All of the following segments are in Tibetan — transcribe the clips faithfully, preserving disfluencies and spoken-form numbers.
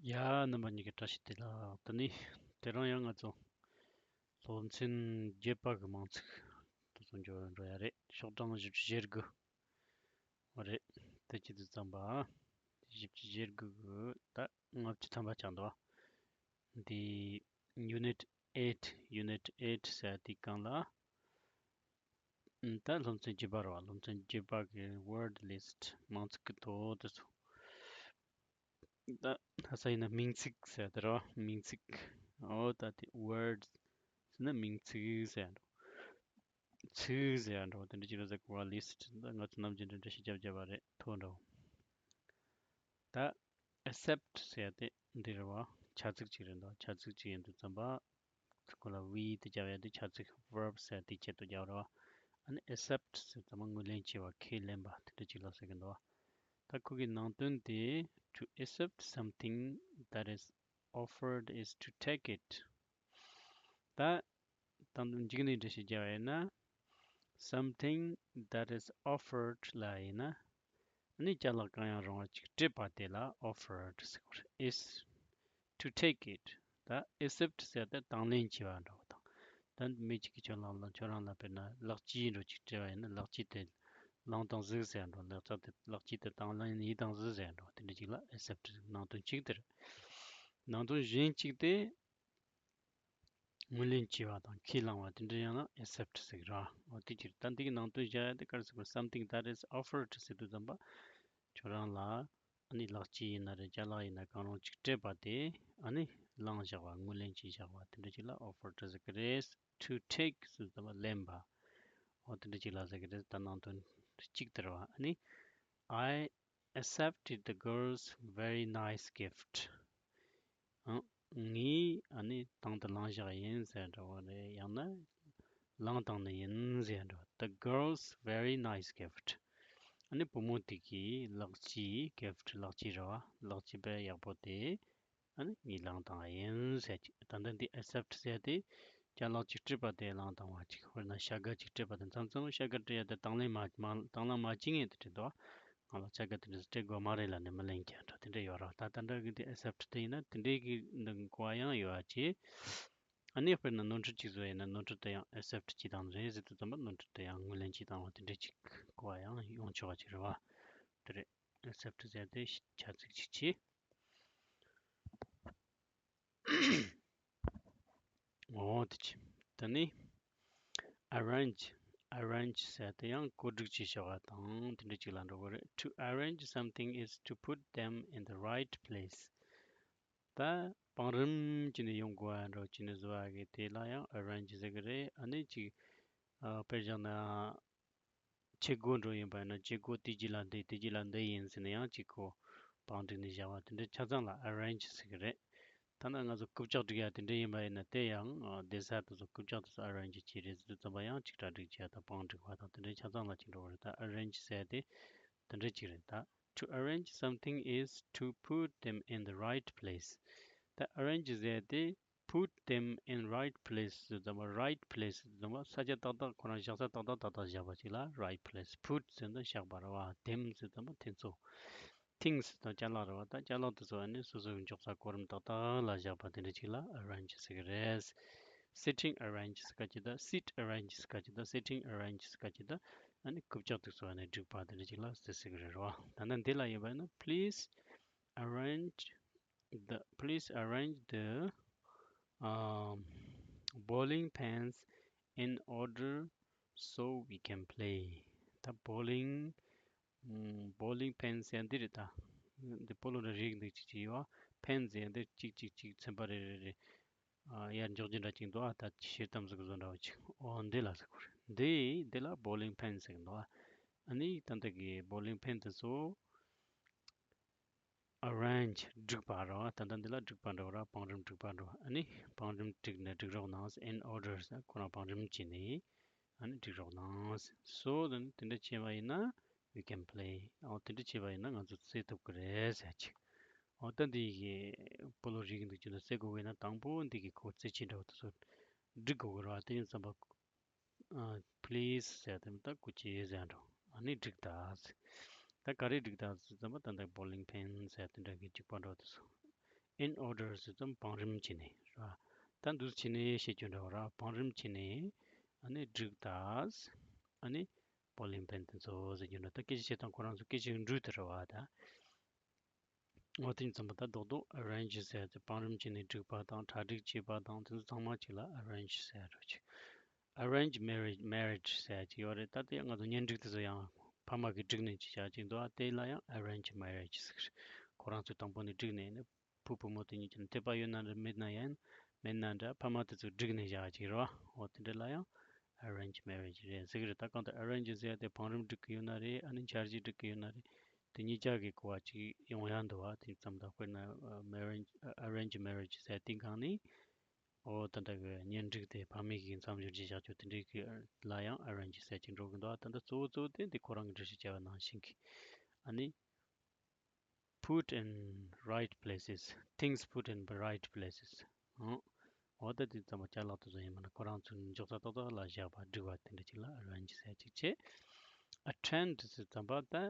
ཡ། རྣམ་པ་གཉིས་ཀྱི་བཀྲ་ཤིས་བདེ་ལེགས། དེ་ནས་དེ་རིང་ཡང་ང་ཚོ་སློབ་ཚན་བརྒྱད་པ་གི་མིང་ཚིག་དེ་ཚོ་འགྱོ་འགྲོ་ཡ་རེད། ཤོག་གྲངས་བཞི་བཅུ་ཞེ་དགུ། རེད། དེ་ཅི་དུ་བརྩམས་པ། བཞི་བཅུ་ཞེ་དགུ་གི་ད་ལྔ་བཅུ་ཐམ་པ་ཆགས་འདུག་འདི་Unit eight, Unit eight ཟེར་དེའི་སྒང་ལ། ད་སློབ་ཚན་བརྒྱད་པ་རེད་བ། སློབ་ཚན་བརྒྱད་པ་གི་word list མིང་ཚིག་གི་ཐོ་དེ་ཚོ། ད་ལྷ་ས་ཡིན་ན་མིང་ཚིག་ཟེར་དེ་རེད་བ། མིང་ཚིག་འོ་ད་དེ་word ཟེར་ན་མིང་ཚིག་ཟེར་འགྲོ། ཚིག་ཟེར་འགྲོ། དེ་འདྲ་ཅིག་ལ་ཟེར་གོ་བ། List ད་ང་ཚོ་ནམ་རྒྱུན་འདྲ་འདྲ་ཞིག་རྒྱབ་རྒྱབ་པ་རེད། ཐོ་འདྲ་བོ། ད་accept ཟེར་དེ་འདི་རེད་བ། བྱ་ཚིག་ཅིག་རེད་འདུག་བྱ་ཚིག་ཅིག་ཡིན་དུས་ཙམ་པ། ཁོ་ལ་we དེ་རྒྱབ་ཡ་དེ་བྱ་ཚིག་verb ཟེར་དེའི་ཆེད་དུ་རྒྱབ་རེད་བ། ཨ་ནི་accept ཟེར་ཙམ་པ་ངོས་ལེན་བྱས་པ། ཁས་ལེན་པ་དེ་འདྲ་ཅིག་ལ་ཟེར་གི་འདུག་ད་ཁོ་གི་ནང་དོན་དེ། To accept something that is offered is to take it. ད་དང་དུ་འཇིག་ནས་འགྲེལ་བཤད་རྒྱབ་ཡ་ཡིན་ན། Something that is offered ལ་ཡིན་ན། ནི་ཅ་ལག་གང་ཡང་རུང་བ་ཅིག་སྤྲད་པ་དེ་ལ་offered ཟེར་བ་རེད། Is to take it. ད་accept ཟེར་དེ་དང་ལེན་བྱས་པ་འདྲ་བོ་དང་། ད་མི་གཅིག་གིས་ཁྱོད་རང་ལ་ཁྱོད་རང་ལ་དཔེར་ན་ལག་སྐྱེས་འདྲ་བོ་ཅིག་སྤྲད་པ་ཡིན་ན། ལག་སྐྱེས་དེ་བླངས་བཏང་ཟིག་ཟེར་འགྲོ། ལག་ཆ་དེ་ལག་སྐྱེས་དེ་དང་ལེན་ཡས་བཏང་ཟིག་ཟེར་འགྲོ། དེ་འདྲ་ཅིག་ལ་accept ནང་དོན་གཅིག་དེ་རེད། ནང་དོན་གཞན་གཅིག་དེ། ངོས་ལེན་བྱས་པ་དང་ཁས་བླངས་པ་དེ་འདྲ་ཡང་ན་accept ཟེར་གི་ར། འོ་དེ་ཅིག་ད་འདི་གི་ནང་དོན་བཤད་ཡ་དེ་ག་རེ་ཟེར་དགོས། Something that is offered ཟེར་དུས་ཙམ་པ། ཁྱོད་རང་ལ་ཨ་ནི་ལག་སྐྱེས་ཡིན་ན་རེད། ཅ་ལག་ཡིན་ན་གང་རུང་ཅིག་སྤྲད་པ་དེ་ཨ་ནི་བླངས་བཞག་པ། ངོས་ལེན་བྱས་བཞག་པ་དེ་འདྲ་ཅིག་ལ་offered ཟེར་གི་རེད། To take ཟེར་དུས་ཙམ་པ་ལེན་པ། འོ་དེ་འདྲ་ཅིག་ལ་ཟེར་གི་རེད། ད་ནང་དོན་གཅིག་དེ་རེད་བ། ཨ་ནི། I accepted the girl's very nice gift. ཨང་། ངས་ཨ་ནི་དང་དུ་བླངས་བཞག་ཡིན་ཟེར་འདྲ་བོ་རེད། ཡང་ན་བླངས་བཏང་ནི་ཡིན་ཟེར་འདྲ་བོ། The girl's very nice gift. ཨ་ནི་བུ་མོ་དེ་གི་ལག་སྐྱེས། gift ལག་སྐྱེས་རེད་བ། ལག་སྐྱེས་དཔེ་ཡག་པོ་དེ་ཨ་ནི་ངས་བླངས་བཏང་ཡིན་ཟེར་གྱི། ད་ལྟ་འདི་accept ཟེར་དེ་ཅ་ལག་ཅིག་སྤྲད་པ་དེ་བླངས་བཏང་བ་ཅིག་དཔེར་ན་བྱ་དགའ་ཅིག་སྤྲད་པ་དེ། མཚམས་མཚམས་བྱ་དགའ་སྤྲད་ཡ་དེ་དང་ལེན་མ་མ་དང་བླངས་མ་བྱེད་མཁན་དེ་འདྲ་འདུག་ང་ལ་བྱ་དགའ་དེ་འདྲ་སྤྲད་དགོས་མ་རེད་ལབ་ནས་མི་ལེན་མཁན་འདྲ་དེ་འདྲ་ཡོད་ར། ད་ད་འདྲ་གི་འདི་accept དེ་ཡིན་ན་དེ་འདྲའི་གི་འདི་གོ་བ་ཡང་ཡོད་ཨ་ཅེ། ཨ་ནི་དཔེར་ན་ནོར་འཁྲུལ་ཅིག་བཟོ་ཡིན་ན་ནོར་འཁྲུལ་དེ་ཡང་accept བྱེད་སྟངས་རེད་ཟེར་དུས་ཙམ་པ་ནོར་འཁྲུལ་དེ་ཡང་ངོས་ལེན་བྱེད་སྟངས་པ་དེ་འདྲ་ཅིག་གོ་བ་ཡང་ཡོང་ཆོག་ཨ་ཅེ་རེད་བ། དེ་རེད། accept ཟེར་དེ་བྱ་ཚིག་ཅིག་བྱས། འོ་དེ་ཅི། ད་ནི་arrange, arrange ཟེར་དེ་ཡང་བཀོད་སྒྲིག་བྱེད་བྱ་བ་དང་དེ་འདྲ་ཅིག་ལ་འགྲོ་གི་རེད། To arrange something is to put them in the right place. ད་བང་རིམ་བྱས་ནས་ཡོང་དགོས་པ་འདྲ་བོ་བྱས་ནས་བཟོ་བ་གི་དེ་ལ་ཡང་arrange ཟེར་གི་རེད། ཨ་ནི་ཅིག་ཨ་དཔེར་བཞག་ན། བྱེད་སྒོ་འགྲོ་ཡིན་པ་ཡིན་ན་བྱེད་སྒོ་དེ་རྗེས་ལ་འདི་དེ་རྗེས་ལ་འདི་ཡིན་ཟེར་ནས་ཡང་གཅིག་གོ་བང་བསྒྲིགས་ནས་བཞག་པ་དེ་འདྲའི་ཆ་ཚང་ལ་arrange ཟེར་གི་རེད། ཐ་ན་ང་ཚོ་རྐུབ་བཀྱག་སྒྲིག་ཡ་དེ་འདྲ་ཡིན་པ་ཡིན་ན་དེ་ཡང་སྡོད་ས་དེ་ཚོ་རྐུབ་བཀྱག་དེ་ཚོ་arrange བྱས་རེད་ཟེར་དུས་ཙམ་པ་ཡང་གཅིག་གྲ་སྒྲིག་བྱས་དང་བང་བསྒྲིགས་པ་དང་དེ་འདྲའི་ཆ་ཚང་ལ་གཅིག་འགྲོ་གི་རེད། ད་arrange ཟེར་དེ་དེ་འདྲ་གཅིག་རེད་ད། To arrange something is to put them in the right place. ད་arrange ཟེར་དེ put them in right place ཟེར་ཙམ་པ། right place ཟེར་ཙམ་པ་ས་ཆ་ཏག་ཏག་ཁོ་རང་བཞག་ས་ཏག་ཏག་ཏག་ཏག་བཞག་པ་ཅིག་ལ་right place. Put ཟེར་ན་བཞག་པ་རེད་བ། them ཟེར་ཙམ་པ་དེ་ཚོ། Things ཟེར་ན་ཅ་ལག་རེད་བ། ད་ཅ་ལག་དེ་ཚོ་ཨ་ནི་སོ་སོའི་འཇོག་ས་གོ་རིམ་ཏག་ཏག་ལ་བཞག་པ་དེ་འདྲ་ཅིག་ལ་arrange ཟེར་གི་རེད། Sitting arrange ཟེར་ག་ཅིག་ད། Seat arrange ཟེར་ག་ཅིག་ད། Sitting arrange ཟེར་ག་ཅིག་ད། ཨ་ནི་རྐུབ་བཀྱག་དེ་ཚོ་ཨ་ནི་སྒྲིག་པ་དེ་འདྲ་ཅིག་ལ་ཟེར་ཟེར་གི་རེད་བ། ད་ནི་འདི་ལ་ཡིན་པ་ཡིན་ན། Please arrange the, please arrange the, um, bowling pins in order so we can play. ད་bowling, ཨམ། bowling pins ཡང་འདི་རེད་ད། འདི་སྤོ་ལོ་ར་རིགས་འདི་གཅིག་གཅིག་ཡོད་ཨ། pins ཡང་འདི་གཅིག་གཅིག་གཅིག་ཚན་པ་རེ་རེ་རེ། ཨ། ཡར་འཇོག་རྒྱུ་འདྲ་གཅིག་འདུག་ཨ། ད་ཤེལ་དམ་ཟིག་བཟོ་འདྲ་བ་ཅིག་འོ་འདི་ལ་ཟེར་གོ་རེད། འདི་འདི་ལ་bowling pin ཟེར་གི་འདུག་ཨ། ཨ་ནི་ད་ལྟ་གི་bowling pin དེ་ཚོ་arrange སྒྲིག་པ་རེད་བ། ད་ལྟ་འདི་ལ་སྒྲིག་པ་འདྲ་བ་ར། བང་རིམ་སྒྲིག་པ་འདྲ་བ། ཨ་ནི་བང་རིམ་བསྒྲིགས་ནས་སྒྲིག་རོགས་གནང་། In order ཟེར་ཁོ་རང་བང་རིམ་བྱས་ནས་ཨ་ནི་སྒྲིག་རོགས་གནང་། So དེ་ནི་དེ་འདྲ་བྱས་པ་ཡིན་ན་we can play. འོ་དེ་འདྲ་བྱས་པ་ཡིན་ན་ང་ཚོ་རྩེ་ཐུབ་ཀྱི་རེད་ཟེར་གྱི། འོ་ད་འདི་གི་སྤོ་ལོ་རིགས་འདུག་ཅི་འདུག་རྩེ་དགོས་པ་ཡིན་ན་དང་པོ་འདི་གི་ཁོ་རྩེད་ཆས་འདྲ་བ་དེ་ཚོ་སྒྲིག་དགོས་ཀྱི་རེད་བ། དེ་ཡིན་ཙམ་པ། ཨ། please ཟེར་དེ་མི་ད་སྐུ་མཁྱེན་ཟེར་འགྲོ། ཨ་ནི་སྒྲིག་ད་ཟེར། ད་ག་རེ་སྒྲིག་ད་ཟེར་ཙམ་པ་ད་ལྟ་bowling pin ཟེར་དེ་འདྲ་གི་གཅིག་པ་འགྲོ་དེ་ཚོ། in order ཟེར་ཙམ་བང་རིམ་བྱས་ནས་རེད་བ། ད་འདུག་བྱས་ནས་བཤད་རྒྱུ་འདྲ་བ་ར། བང་རིམ་བྱས་ནས་ཨ་ནི་བསྒྲིགས་ད། ཨ་ནི་པོ་ལིང་པན་དེ་ཚོ་ཟེར་རྒྱུ་འདྲ། ད་སྐད་ཆ་བཤད་སྟངས་ཁོ་རང་ཚོ་སྐད་ཆའི་འགྲོས་དེ་རེད་བ་ད། འོ་དེ་ཙམ་པ་ད་རྡོག་རྡོག་arrange ཟེར་ཏེ་བང་རིམ་བྱས་ནས་བསྒྲིགས་པ་དང་གྲ་སྒྲིག་བྱས་པ་དང་དེ་ཚོ་ཚང་མ་གཅིག་ལ་arrange ཟེར་རོ་ཅིག arrange marriage marriage ཟེར་ཅིག་ཡོད་རེད། ད་དེ་ང་ཚོ་གཉེན་སྒྲིག་དེ་ཚོ་ཡང་ཕ་མ་གིས་བསྒྲིགས་ནས་ཅིག་བྱ་ཅིག་འདུག་ཨ། དེ་ལ་ཡང་arrange marriage ཟེར། ཁོ་རང་ཚོས་དང་པོ་ནས་བསྒྲིགས་ནས་ནི་བུ་བུ་མོ་དེ་གཉིས་ཀྱི་འཐད་པ་ཡོད་ན་འདྲ་མེད་ན་ཡང་མེད་ན་འདྲ་ཕ་མ་དེ་ཚོས་བསྒྲིགས་ནས་བཞག་ཅིག་རེད་བ། འོ་དེ་འདྲ་ལ་ཡང་arrange marriage རེད་ཟེར་གི་རེད། ད་གང་ལྟར་arrange ཟེར་ཡ་དེ་བང་རིམ་སྒྲིག་གི་ཡོད་ན་རེད། ཨ་ནི་འཆར་གཞི་སྒྲིག་གི་ཡོད་ན་རེད། དེ་གཉིས་ཆ་གི་གོ་བ་ཅིག་ཡོང་ཡ་འདུག་བ། དེ་ཙམ་ད་དཔེར་ན་marriage arrange marriage ཟེར་དེ་སྒང་ནི་འོ་ད་འདྲ་གི་གཉེན་སྒྲིག་དེ་ཕ་མེས་ཀྱིས་མཚམས་སྦྱོར་གྱི་བཞག་ཆོག་དེ་འདྲའི་གི་ལ་ཡང་arrange ཟེར་གྱི་འགྲོ་གི་འདུག་བ། ད་ལྟ་གཙོ་བོ་གཙོ་བོ་དེ་འདི་ཁོ་རང་གི་འགྲེལ་བཤད་བྱས་པ་ནང་བཞིན་གི་ཨ་ནི put in right places, things put in the right places. ཨང་། འོ་ད་དེ་ཙམ་པ་ཅ་ལག་དེ་ཚོ་ཡིན་པ་ན་ཁོ་རང་ཚོའི་འཇོག་ས་ཏག་ཏག་ལ་བཞག་པ་སྒྲིག་པ་དེ་འདྲ་ཅིག་ལ་arrange ཟེར་ཅིག་བྱས། attend ཟེར་ཙམ་པ་ད་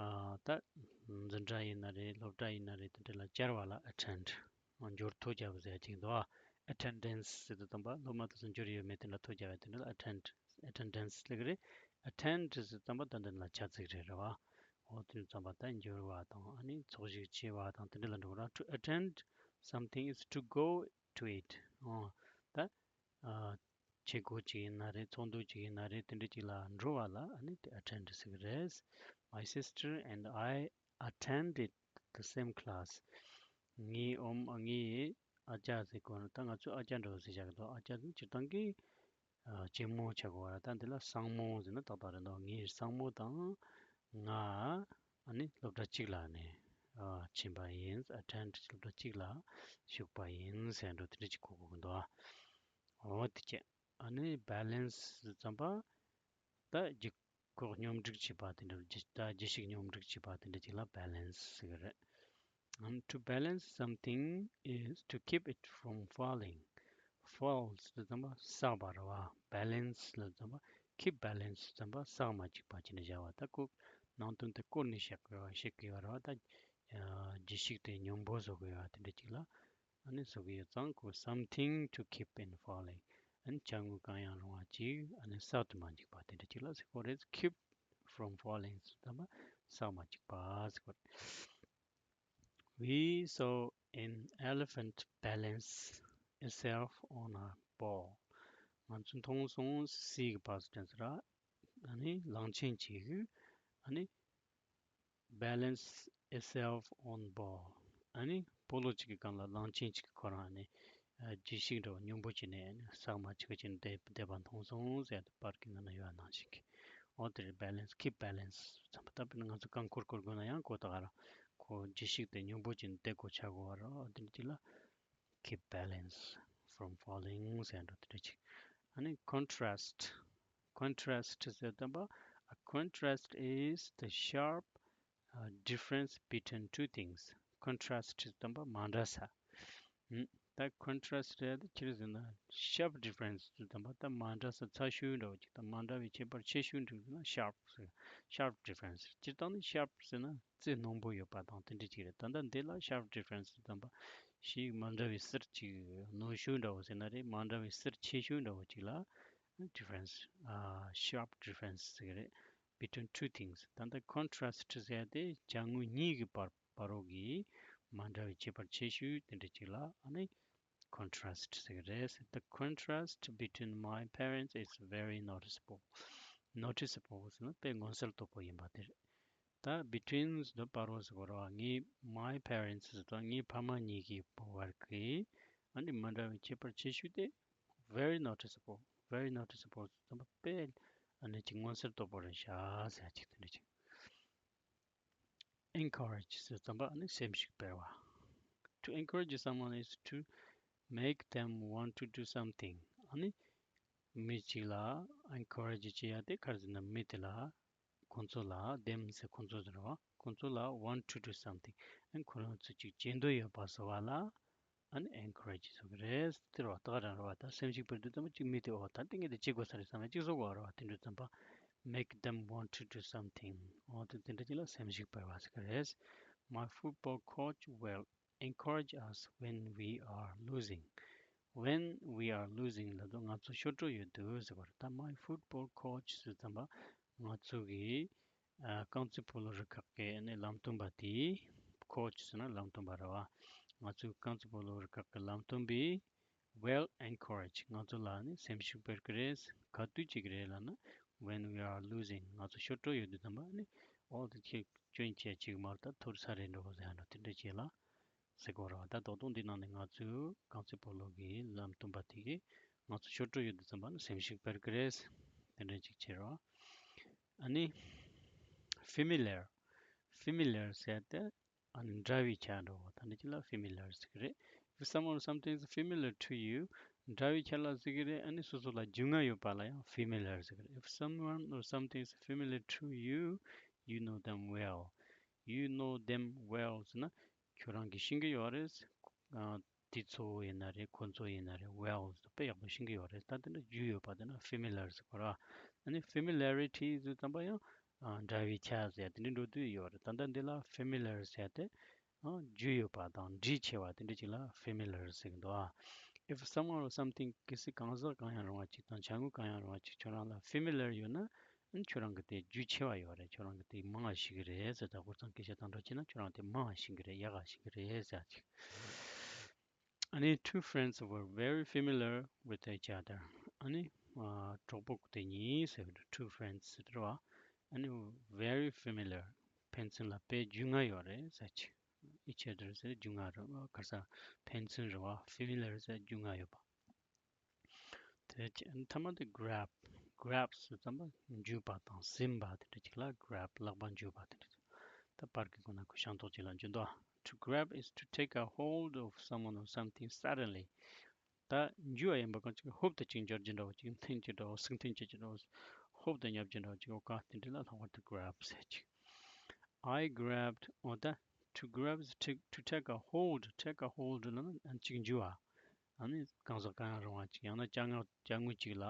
ཨ་ད་འཛིན་གྲྭ་ཡིན་ན་རེད། སློབ་གྲྭ་ཡིན་ན་རེད། དེ་འདྲ་ལ་བཅར་བ་ལ་attend འགྱུར་ཐོ་རྒྱབ་ཟེར་ཅིག་འདུག་ཨ། attendance ཟེར་དུས་ཙམ་པ་སློབ་མ་དེ་ཚོ་འགྱུར་ཡོད་མེད་དེ་འདྲ་ཐོ་རྒྱབ་ཡ་དེ་འདྲ་ལ་attend attendance ལབ་ཀྱི་རེད། attend ཟེར་དུས་ཙམ་པ་ད་འདི་ལ་བྱ་ཚིག་རེད་རེད་བ། འོ་དེ་ཙམ་པ་ད་འགྱུར་བ་དང་ཨ་ནི་ཚོགས་ཞུགས་བྱས་པ་དང་དེ་འདྲ་ལ་འགྲོ་ར། to attend something is to go to it. འོ་ད་ཨ་བྱེད་སྒོ་ཅིག་ཡིན་ན་རེད། ཚོགས་འདུ་ཅིག་ཡིན་ན་རེད། དེ་འདྲ་ཅིག་ལ་འགྲོ་བ་ལ་ཨ་ནི་དེ་attend ཟེར་གི་རེད། My sister and I attended the same class. ངའི་ཨོམ་ངའི་ཨ་ཅག་ཟེར་གོ་ནོ་ད་ང་ཚོའི་ཨ་ཅག་འདྲ་བོ་ཟེར་བཞག་གི་འདུག་ཨ་ཅག་ནི་སྤྱིར་བཏང་གི་ཨ་གཅེན་མོ་ཆགས་དགོས་པ་རེད། ད་འདི་ལ་སྲིང་མོ་ཟེར་ན་ཏག་ཏག་རེད་འདུག་ངའི་སྲིང་མོ་དང་ང་ཨ་ནི་སློབ་གྲྭ་གཅིག་ལ་ནི་ཨ་ཕྱིན་པ་ཡིན། attend སློབ་གྲྭ་གཅིག་ལ་ཞུགས་པ་ཡིན་ཟེར་འགྲོ་དེ་འདྲ་ཅིག་གོ་དགོས་ཀྱི་འདུག་འོ་དེ་བྱས། ཨ་ནི་balance ཟེར་ཙམ་པ་ད་ལྗིད་ཁོག་སྙོམས་སྒྲིག་བྱེད་པ་དེ་འདྲ། ལྗིད་ད་ལྗིད་ཤུགས་སྙོམས་སྒྲིག་བྱེད་པ་དེ་འདྲ་ཅིག་ལ་balance ཟེར་གི་རེད། And to balance something is to keep it from falling. fall ཟེར་དུས་ཙམ་པ་བསགས་པ་རེད་བ། balance ལབ་ཙམ་པ་keep balance ཙམ་པ་བསགས་མ་བཅུག་པ་ཅིག་ནས་བཞག་པ། ད་ཁོ་ནང་དོན་དེ་བསྐོར་ནས་བཤད་དགོས་བ། བཤད་དགོས་བ་རེད་བ། ད་ལྗིད་ཤུགས་དེ་སྙོམས་པོ་བཟོ་དགོས་བ་དེ་འདྲ་ཅིག་ལ། ཨ་ནི་བཟོ་གི་ཡོད་ཙང་ཁོ་something to keep in falling. ཨ་ནི་ཅ་དངོས་གང་ཡང་རུང་བ་ཅིག་ཨ་ནི་བསགས་དུ་མ་འཇུག་པ་དེ་འདྲ་ཅིག་ལ་ཟེར་གོ་རེད། keep from falling ཟེར་དུས་ཙམ་པ་བསགས་མ་འཇུག་པ་ཟེར་གོ་རེད། We saw an elephant balance itself on a ball. ང་ཚོས་མཐོང་སོང་། see གི་past tense ར། ཨ་ནི་གླང་ཆེན་ཅིག་ཨ་ནི་balance itself on ball. ཨ་ནི་སྤོ་ལོ་གཅིག་གི་སྒང་ལ་གླང་ཆེན་གཅིག་གིས་ཁོ་རང་ཨ་ནི་ལྗིད་ཤུགས་འདྲ་བོ་སྙོམས་པོ་བྱས་ནས་ཨ་ནི་བསགས་མ་བཅུག་བྱས་ནས་བསྡད་བསྡད་པ་མཐོང་སོང་ཟེར་ཏེ་པར་གྱི་ནང་ན་ཡོད་པ་ནང་བཞིན་གྱི། འོ་དེ་རེད། balance, keep balance ཙམ་པ། ད་དཔེར་ན་ང་ཚོ་རྐང་འཁོར་འཁོར་དགོས་ན་ཡང་ཁོ་ད་ག་རང་ཁོ་ལྗིད་ཤུགས་དེ་སྙོམས་པོ་བྱས་ནས་བསྡད་དགོས་ཆགས་དགོས་པ་རེད། འོ་དེ་འདྲ་ཅིག་ལ་keep balance from falling ཟེར་འགྲོ་དེ་འདྲ་ཅིག་ཨ་ནི་contrast. contrast ཟེར་དུས་ཙམ་པ། A contrast is the sharp uh, difference between two things. contrast ཟེར་དུས་ཙམ་པ་མ་འདྲ་ས། ཨུམ། ད་contrast རེད་དེ་ཅི་རེད་ཟེར་ན་sharp difference ཟེར་དུས་ཙམ་པ་ད་མ་འདྲ་ས་ཚ་ཤོས་འདྲ་བོ་ཅིག་དང་མ་འདྲ་བའི་ཁྱད་པར་ཆེ་ཤོས་འདྲ་བོ་ཟེར་ན་sharp ཟེར། sharp difference སྤྱིར་བཏང་ནི་sharp ཟེར་ན་རྩེ་རྣོན་པོ་ཡོད་པ་དང་དེ་འདྲ་ཅིག་རེད། ད་ལྟ་འདི་ལ་sharp difference ཟེར་དུས་ཙམ་པ་ཞིག་མ་འདྲ་བའི་ཟུར་ཅིག་རྣོ་ཤོས་འདྲ་བོ་ཟེར་ན་རེད། མ་འདྲ་བའི་ཟུར་ཆེ་ཤོས་འདྲ་བོ་ཅིག་ལ་difference ཨ་sharp difference ཟེར་གི་རེད། between two things. ད་ལྟ་contrast ཟེར་ཏེ་བྱ་དངོས་གཉིས་ཀྱི་བར་བར་རོ་གི་མ་འདྲ་བའི་ཁྱད་པར་ཆེ་ཤོས་དེ་འདྲ་ཅིག་ལ་ཨ་ནི་contrast ཟེར་གི་རེད། The contrast between my parents is very noticeable. noticeable ཟེར་ན་དཔེ་མངོན་གསལ་དོད་པོ་ཡིན་པ་དེ་རེད། ད་between ཟེར་དུས་བར་རོ་ཟེར་གོ་ར་བ། ངའི་my parents ཟེར་དུས་ངའི་ཕ་མ་གཉིས་ཀྱི་བར་གྱི་ཨ་ནི་མ་འདྲ་བའི་ཁྱད་པར་ཆེ་ཤོས་དེ་very noticeable. very noticeable ཟེར་དུས་དཔེ་ཨ་ནི་ཅིག་མངོན་གསལ་དོད་པོ་རེད་ཤག་ཟེར་ཅིག་དེ་འདྲ་ཅིག encourage ཟེར་དུས་ཙམ་པ་ཨ་ནི་སེམས་ཤུགས་སྤར་བ། To encourage someone is to make them want to do something. ཨ་ནི་མི་གཅིག་ལ་encourage བྱེད་ཡ་དེ་ག་རེ་ཟེར་ན་མི་དེ་ལ་ཁོང་ཚོ་ལ་them ཟེར་ཁོང་ཚོ་ཟེར་བ། ཁོང་ཚོ་ལ་want to do something ཨ་ནི་ཁོ་རང་ཚོ་གཅིག་བྱེད་འདོད་ཡོད་པ་བཟོ་བ་ལ་ཨ་ནི་encourage བཟོ་གི་རེད། དེ་རེད་བ། ད་ག་རང་རེད་བ། ད་སེམས་ཤུགས་སྤར་དུས་ཙམ་པ་གཅིག་མི་དེ་འོ་ད་ལྟ་ངས་དེ་བྱེད་དགོས་ས་རེད་བསམ་ཡ་གཅིག་བཟོ་དགོས་རེད་བ། དེ་འདྲ་ཙམ་པ་make them want to do something འོ་དེ་དེ་འདྲ་ཅིག་ལ་སེམས་ཤུགས་སྤར་བ་ཟེར་གི་རེད། My football coach will encourage us when we are losing. When we are losing ལབ་དུས་ང་ཚོ་ཤོར་འགྲོ་ཡོད་དུས་ཟེར་བ་རེད། ད་my football coach ཟེར་ཙམ་པ་ང་ཚོ་གི་ཨ་རྐང་རྩེད་སྤོ་ལོ་རུ་ཁག་གི་ཨ་ནི་ལམ་སྟོན་པ་དེས། coach ཟེར་ན་ལམ་སྟོན་པ་རེད་བ། ང་ཚོའི་རྐང་རྩེད་སྤོ་ལོ་རུ་ཁག་གི་ལམ་སྟོན་པས། Well, encourage. ང་ཚོ་ལ་ནི་སེམས་ཤུགས་སྤར་གི་རེད། ག་དུས་བྱེད་ཀྱི་རེད་ལབ་ན། When we are losing. ང་ཚོ་ཤོར་འགྲོ་ཡོད་དུས་ཙམ་པ་ནི། འོ་དེ་ཁྱེད་སྐྱོན་ཆེ་ཅིག་མར་ད་ཐུར་ས་རེད་འགྲོ་ཟེར་འགྲོ་དེ་འདྲ་བྱེད་ལ། ཟེར་གོ་ར་བ། ད་ད་དུང་འདི་ནང་ནས་ང་ཚོའི་རྐང་རྩེད་སྤོ་ལོ་གི་ལམ་སྟོན་པ་དེ་གིས་ང་ཚོ་ཤོར་འགྲོ་ཡོད་དུས་ཙམ་པ་ནི་སེམས་ཤུགས་སྤར་གི་རེད། དེ་འདྲ་ཅིག་བྱེད་ར་བ། ཨ་ནི། familiar. familiar ཟེར་ཏེ། ཨ་ནི་འདྲ་བའི་ཆ་འགྲོ་བ་ད་འདྲ་ཅིག་ལ་familiar ཟེར་གི་རེད། If someone or something is familiar to you, འདྲ་བའི་ཆ་ལ་ཟེར་གི་རེད། ཨ་ནི་སོ་སོ་ལ་རྒྱུས་མངའ་ཡོད་པ་ལ་ཡང་familiar ཟེར་གི་རེད། If someone or something is familiar to you, you know them well. You know them well ཟེར་ན་ཁྱོད་རང་གིས་ཤེས་ཀྱི་ཡོད་རེད། ཨ་དེ་ཚོ་ཡིན་ན་རེད། ཁོ་ཚོ་ཡིན་ན་རེད། well དཔེ་ཡག་པོ་ཤེས་ཀྱི་ཡོད་རེད། ད་དེ་འདྲ་རྒྱུས་ཡོད་པ་དེ་ན་familiar ཟེར་གོ་ར། ཨ་ནི་familiarity ཟེར་ཙམ་པ་ཡང་ཨ་འདྲ་བའི་ཆ་ཟེར་དེ་འདྲ་འགྲོ་དུས་ཡོད་རེད། ད་ལྟ་འདི་ལ་familiar ཟེར་ཏེ་ཨ་རྒྱུས་ཡོད་པ་དང་འདྲིས་ཆེ་བ་དེ་འདྲ་ཅིག་ལ་familiar ཟེར་གི་འདུག་ཨ། If someone or something གལ་སྲིད་གང་ཟག་གང་ཡང་རུང་བ་ཅིག་དང་བྱ་དངོས་གང་ཡང་རུང་བ་ཅིག་ཁྱོད་རང་ལ་familiar ཡོད་ན། ཨ་ནི་ཁྱོད་རང་གི་དེ་རྒྱུས་ཆེ་བ་ཡོད་རེད། ཁྱོད་རང་གི་དེ་མང་བ་ཤེས་གི་རེད་ཟེར། ད་ཧུར་ཐག་སྐད་ཆ་དང་འདྲ་བྱས་ན་ཁྱོད་རང་དེ་མང་བ་ཤེས་གི་རེད། ཡག་ག་ཤེས་གི་རེད་ཟེར་ཅིག་ཨ་ནི། Two friends were very familiar with each other. ཨ་ནི་ཨ་གྲོགས་པོ་དེ་གཉིས་ཟེར་གི་འདུག two friends ཟེར་བ། ཨ་ནི་very familiar ཕན་ཚུན་ལ་དཔེ་རྒྱུས་མངའ་ཡོད་རེད་ཟེར་ཅིག each other ཟེར་རྒྱུས་མངའ་རེད་བ། ག་ས་ཕན་ཚུན་རེད་བ། familiar ཟེར་རྒྱུས་མངའ་ཡོད་པ། དེ་ཅི་མཐའ་མ་དེ་grab། grab ཟེར་ཙམ་པ་འཇུས་པ་དང་ཟིན་པ་དེ་འདྲ་ཅིག་ལ་grab ལག་པ་འཇུས་པ་དེ་འདྲ་ཅིག་ད་པར་གི་སྒོ་ན་ཁོ་ཤིང་ཏོག་ཅིག་ལ་འཇུས་འདུག To grab is to take a hold of someone or something suddenly. ད་འཇུས་པ་ཡིན་པ་གང་ཅིག་ཧོབ་ཏེ་ཅིག་འབྱོར་གྱི་འདྲ་བོ་ཅིག་འཐེན་གྱི་འདྲ་བོ་ཟུག་འཐེན་བྱེད་ཀྱི་འདྲ་བོ། ཧོབ་ཏེ་ཉབ་ཀྱི་འདྲ་བོ་ཅིག་འོ་ག་དེ་འདྲ་ལ་ལྷག་པར་དུ་grab ཟེར་ཅིག I grabbed འོ་ད། To grab is to, to take a hold. take a hold ལ་ན་ཅིག་འཇུ་བ། ཨ་ནི་གང་ཟག་གང་ཡང་རུང་བ་ཅིག་ཡང་ན་ཅ་དངོས་ཅ་དངོས་ཅིག་ལ་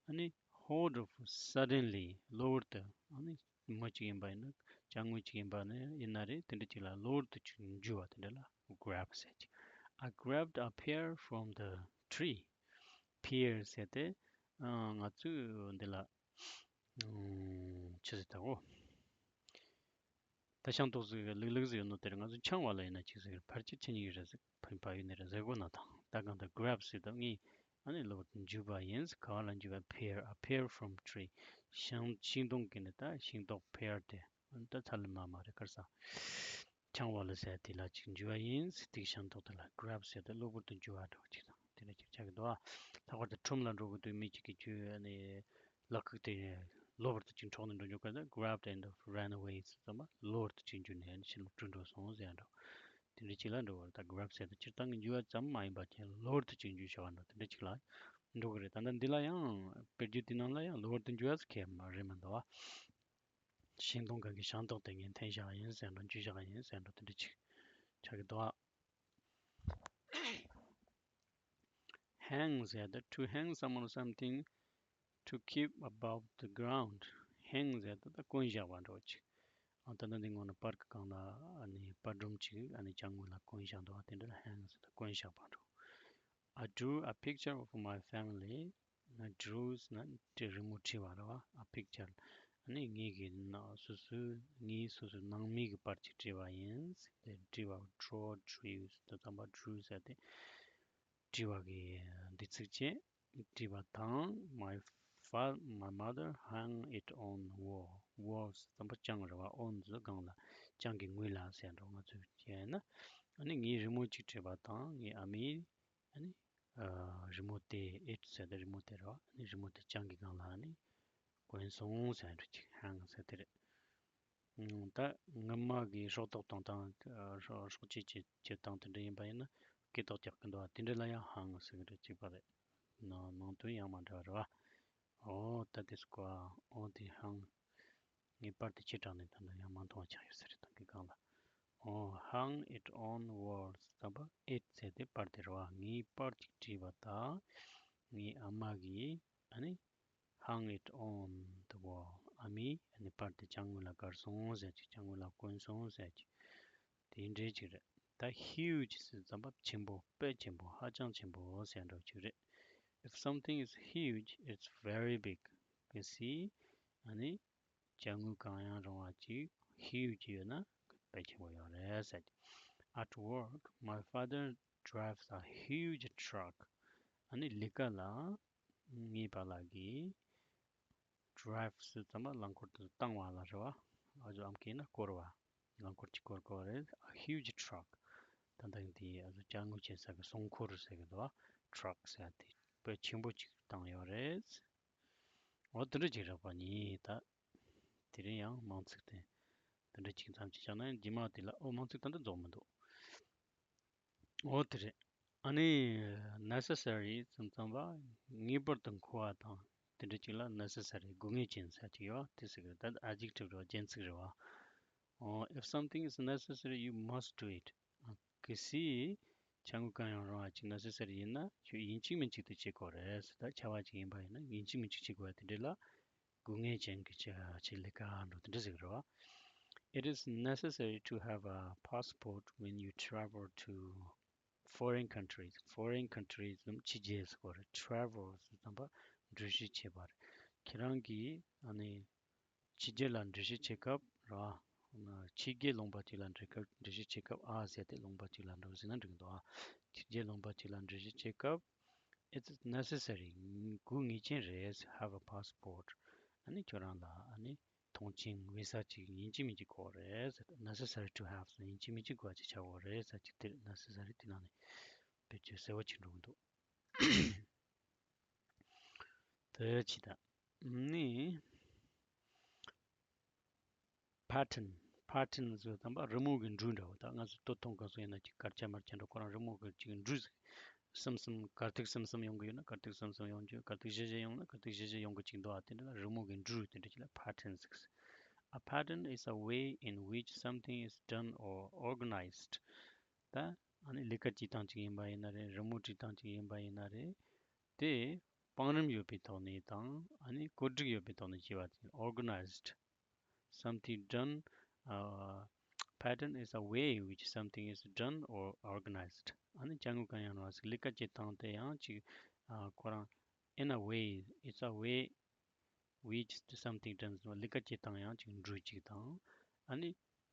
ཨ་ནི་hold of suddenly གློ་བུར་དུ། ཨ་ནི་མི་ཅིག་ཡིན་པ་ཡིན་ན་ཅ་དངོས་ཅིག་ཡིན་པ་ནི་ཡིན་ན་རེད། དེ་འདྲ་ཅིག་ལ་གློ་བུར་དུ་ཅིག་འཇུ་བ་དེ་འདྲ་ལ་grab ཟེར་ཅིག I grabbed a pear from the tree. pear ཟེར་ཏེ་ཨ་ང་ཚོས་འདི་ལ་ཨ་ཆི་ཟེར་ད་གོ་ད་ཤིང་ཏོག་ཟིག་ལུག་ལུག་ཟིག་ཡོད་ནོ་དེར་ང་ཚོ་འཆང་བ་ལ་ཡིན་ན་ཅིག་ཟེར་ཕལ་ཆེར་ཁྱེད་གཉིས་ཀྱི་རེད་ཟེར། ཕན་པ་ཡོད་ནི་རེད་ཟེར་གོ་ན་དང་ད་གང་ལྟར་grab ཟེར་དུས་ངས་ཨ་ནི་གློ་བུར་དུ་འཇུས་པ་ཡིན། ག་བ་ལ་འཇུས་པ། pear, a pear from tree. ཤིང་ཤིང་སྡོང་གི་ནི་ད་ཤིང་ཏོག་pear དེ་ད་ཚ་ལུ་མ་མ་རེད་གར་ས། འཆང་བ་ལ་ཟེར་དེ་ལ་ཅིག་འཇུས་པ་ཡིན། དེ་ཤིང་ཏོག་དེ་ལ་grab ཟེར་ཏེ་གློ་བུར་དུ་འཇུ་བ་འདྲ་བོ་ཅིག་དང་དེ་འདྲ་ཅིག་ཆགས་ཀྱི་འདུག་ལྷག་པར་དུ་ཁྲོམ་ལ་འགྲོ་གི་དུས་མི་གཅིག་གིས་ཁྱོད་ཨ་ནི་ལག་ཁུག་དེ་གློ་བུར་དུ་ཅིག་འཕྲོག་ནས་འགྲོ་མྱོང་ག་ད་grabbed and ran away ཟེར་ཙམ་པ་གློ་བུར་དུ་ཅིག་འཇུས་ནས་ཕྱི་ལོགས་བྲོས་འགྲོ་སོང་ཟེར་ཡ་འདྲ་བོ། དེ་འདྲ་ཅིག་ལ་འགྲོ་བར་ད་grab ཟེར་ཏེ་སྤྱིར་བཏང་གི་འཇུ་བ་ཙམ་མ་ཡིན་པ་ཁྱེད་གློ་བུར་དུ་ཅིག་འཇུས་བྱ་བ་འདྲ་དེ་འདྲ་ཅིག་ལ་འགྲོ་གི་རེད། ད་ལྟ་འདི་ལ་ཡང་དཔེར་བརྗོད་དེ་ནང་ལ་ཡང་གློ་བུར་དུ་འཇུ་བ་ཟེར་མཁན་མ་རེད་མི་འདུག་བ། ཤིང་སྡོང་གང་གི་ཤིང་ཏོག་དེ་ངས་འཐེན་བཞག་ཡིན་ཟེར་འགྲོ། འཇུས་བཞག་ཡིན་ཟེར་འགྲོ། དེ་འདྲ་ཅིག་ཆགས་ཀྱི་འདུག hang ཟེར་ཏེ། to hang someone or something to keep above the ground. hang ཟེར་ཏེ་ད་བསྐོན་བཞག་པ་འདྲ་བོ་ཅིག་ཨ་ད་ནི་འདི་སྔོན་ན་པར་གི་སྒང་ལ་ཨ་ནི་པར་སྒྲོམ་ཅིག་ཨ་ནི་ཅ་དངོས་ལ་བསྐོན་བཞག་འདུག་དེ་འདྲ་ལ་hang ཟེར་ཏེ་བསྐོན་བཞག་པ་འདྲ་བོ། I drew a picture of my family. ང་drew ཟེར་ན་བྲིས། རི་མོ་བྲིས་པ་རེད་བ། a picture ཨ་ནི་ངེད་ཀྱི་ནང་སོ་སོའི་ངའི་སོ་སོའི་ནང་མི་གི་པར་ཅིག་བྲིས་པ་ཡིན། དེ་བྲིས་པ། draw, drew དེ་ཙམ་པ་drew ཟེར་ཏེ་བྲིས་པ་གི་འདི་ཚིག་བཅས་བྲིས་པ་དང་། my fa- my mother hung it on wall. wall ཙམ་པ་གྱང་རེད་བ། on ཟེར་སྒང་ལ་གྱང་གི་ངོས་ལ་ཟེར་འགྲོ། ང་ཚོས་བྱས་ན་ཨ་ནི་ངའི་རི་མོ་ཅིག་བྲིས་པ་དང་ངའི་ཨ་མའི་ཨ་ནི་ཨ་རི་མོ་དེ། it ཟེར་ཏེ་རི་མོ་དེ་རེད་བ། ཨ་ནི་རི་མོ་དེ་གྱང་གི་སྒང་ལ་ཨ་ནི་བསྐོན་སོང་ཟེར་འགྲོ་ཅིག hang ཟེར་དེ་རེད། ཨང་། ད་སྔོན་མ་གི་སྲོག་ཐོག་གཏོང་སྟངས། ཨ་སྲོག་སྲོག་བཅད་བཅད་བཅད་སྟངས་དེ་འདྲ་ཡིན་པ་ཡིན་ན་སྐེ་ཐག་རྒྱག་གི་འདུག་བ། དེ་འདྲ་ལ་ཡང་hang ཟེར་གི་འདྲ་གཅིག་པ་རེད། ནང་ནང་དོན་ཡང་མ་འདྲ་བ་རེད་བ། ཨོ་ད་དེ་སྐོར་ཨོ་དེ་hang ངའི་པར་དེ་ཕྱིར་དྲངས་ནས་ད་ལྟ་ཡང་མ་མཐོང་བ་ཆགས་ཡོད་ས་རེད། ད་གི་སྒང་ལ་ཨོ་hung it on wall ཙམ་པ་it ཟེར་དེ་པར་དེ་རེད་བ། ངའི་པར་གཅིག་བྲིས་པ་དང་ངའི་ཨ་མ་གིས་ཨ་ནི་hung it on the wall. ཨ་མས་ཨ་ནི་པར་དེ་གྱང་ངོས་ལ་བཀར་སོང་ཟེར་ཅིག་གྱང་ངོས་ལ་བསྐོན་སོང་ཟེར་ཅིག་དེ་འདྲའི་ཅིག་རེད། ད་huge་ཟེར་ཙམ་པ་ཆེན་པོ། དཔེ་ཆེན་པོ། ཧ་ཅང་ཆེན་པོ་ཟེར་འདྲ་ཅིག་རེད། If something is huge, it's very big. གལ་སྲིད་ཨ་ནི་ཅ་དངོས་གང་ཡང་རུང་བ་ཅིག་huge་ཡོད་ན་དཔེ་ཆེན་པོ་ཡོད་རེད་ཟེར། At work, my father drives a huge truck. ཨ་ནི་ལས་ཀ་ལ་ངའི་པཱ་ལགས་ཀྱིས་drive་ཟེར་ཙམ་པ་རླངས་འཁོར་དེ་བཏང་བ་ལ་རེད་བ། ཨ་ཇོ་ཨམ་སྐད་ན་བསྐོར་བ། རླངས་འཁོར་གྱིས་བསྐོར་དགོས་རེད། A huge truck. ད་ལྟ་འདི་ཨ་ཇོ་ཅ་དངོས་ཅན་ཟ་གི་སྲུང་འཁོར་ཟེར་གི་འདུག་བ། truck་ཟེར་དེ་དཔེ་ཆེན་པོ་ཅིག་བཏང་ཡོད་རེད། འོ་དེ་འདྲ་ཅིག་རེད་པ་ནི་ད། དེ་རིང་ཡང་མིང་ཚིག་དེ་དེ་འདྲ་ཅིག་ཙམ་ཅིག་བཞག་ན་རྗེས་མ་དེ་ལ་ཨོ་མིང་ཚིག་ད་འདི་རྫོགས་མི་འདུག་འོ་དེ་རེད། ཨ་ནི་necessary་ཙམ་ཙམ་པ་ངེས་པར་དུ་མཁོ་བ་དང་དེ་འདྲ་ཅིག་ལ་necessary་དགོས་ངེས་ཅན་ཟེར་གྱི་ཡོད་དེ་ཟེར་གི་རེད། ད་adjective་རེད་བ། རྒྱན་ཚིག་རེད་བ། ཨོ། If something is necessary, you must do it. གལ་སྲིད་བྱ་དངོས་གང་ཡང་རུང་བ་ཅིག་necessary་ཡིན་ན་ཁྱོད་ཡིན་གཅིག་མིན་གཅིག་ཏུ་བྱེད་དགོས་རེད་ཟེར། ད་བྱ་བ་ཅིག་ཡིན་པ་ཡིན་ན་ཡིན་གཅིག་མིན་གཅིག་བྱེད་དགོས་པ་དེ་འདྲ་ལ་དགོས་ངེས་ཅན་གྱི་ཆ་ཆེད་ལས་ཀ་འགྲོ་དེ་འདྲ་ཟེར་གི་རེད་བ། It is necessary to have a passport when you travel to foreign countries. Foreign countries ནམ་ཕྱི་རྒྱལ་ཟེར་གོ་རེད། travel ཟེར་དམ་པ་འགྲུལ་བཞུད་བྱེད་པ་རེད། ཁྱེད་རང་གིས་ཨ་ནི་ཕྱི་རྒྱལ་ལ་འགྲུལ་བཞུད་བྱེད་སྐབས་ར། ཕྱི་རྒྱལ་ལུང་པ་ཅིག་ལ་འགྲུལ་སྐབས་འགྲུལ་བཞུད་བྱེད་སྐབས་ཨ་ཟེར་ཏེ་ལུང་པ་ཅིག་ལ་འགྲོ་ཟེར་ན་འགྲིག་འདུག་ཨ། ཕྱི་རྒྱལ་ལུང་པ་ཅིག་ལ་འགྲུལ་བཞུད་བྱེད་སྐབས་it's necessary དགོས་ངེས་ཅན་རེད། have a passport ཨ་ནི་ཁྱོད་རང་ལ་ཨ་ནི་ཐོངས་མཆན་བི་ས་ཅིག་ཡིན་གཅིག་མིན་གཅིག་དགོས་རེད་ཟེར། necessary to have ཟེར་ཡིན་གཅིག་མིན་གཅིག་དགོས་ཅིག་ཆགས་ཡོད་རེད་ཟེར་ཅིག་དེར་necessary དེ་ནང་ནས་བེད་སྤྱོད་གསལ་བོ་ཅིག་འགྲོ་གི་འདུག་དེ་ཅི་ད་ནི་pattern pattern ཟེར་དམ་པ་རི་མོ་གི་འགྲོས་འདྲ་བོ། ད་ང་ཚོ་སྟོད་ཐུང་ག་ཚོ་ཡིན་ན་ཅིག་དཀར་ཆ་དམར་ཆ་འདྲ་ཁོ་རང་རི་མོ་གི་ཅིག་འགྲོས་ཟིག་གསུམ་གསུམ་དཀར་ཐིག་གསུམ་གསུམ་ཡོང་གི་ཡོད་ན་དཀར་ཐིག་གསུམ་གསུམ་ཡོང་རྒྱུ། དཀར་ཐིག་བཞི་བཞི་ཡོང་ན་དཀར་ཐིག་བཞི་བཞི་ཡོང་གི་ཅིག་འདུག་ཨ། དེ་འདྲ་ལ་རི་མོ་གི་འགྲོས་དེ་འདྲ་ཅིག་ལ་pattern ཟེར། A pattern is a way in which something is done or organized. ད་ཨ་ནི་ལས་ཀ་བྱེད་སྟངས་ཅིག་ཡིན་པ་ཡིན་ན་རེད། རི་མོ་བྲིས་སྟངས་ཅིག་ཡིན་པ་ཡིན་ན་རེད། དེ་བང་རིམ་ཡོད་པའི་ཐོག་ནས་དང་ཨ་ནི་བཀོད་སྒྲིག་ཡོད་པའི་ཐོག་ནས་བྱས་པ་དེ་organized something done. Uh, pattern is a way in which something is done or organized. ཨ་ནི་བྱ་དངོས་གང་ཡང་རུང་བ་ཞིག་ལས་ཀ་བྱེད་སྟངས་དེ་ཡང་ཅིག་ཨ་ཁོ་རང་in a way, it's a way which something done. ལས་ཀ་བྱེད་སྟངས་ཡང་ཅིག་འགྲོས་ཅིག་དང་ཨ་ནི་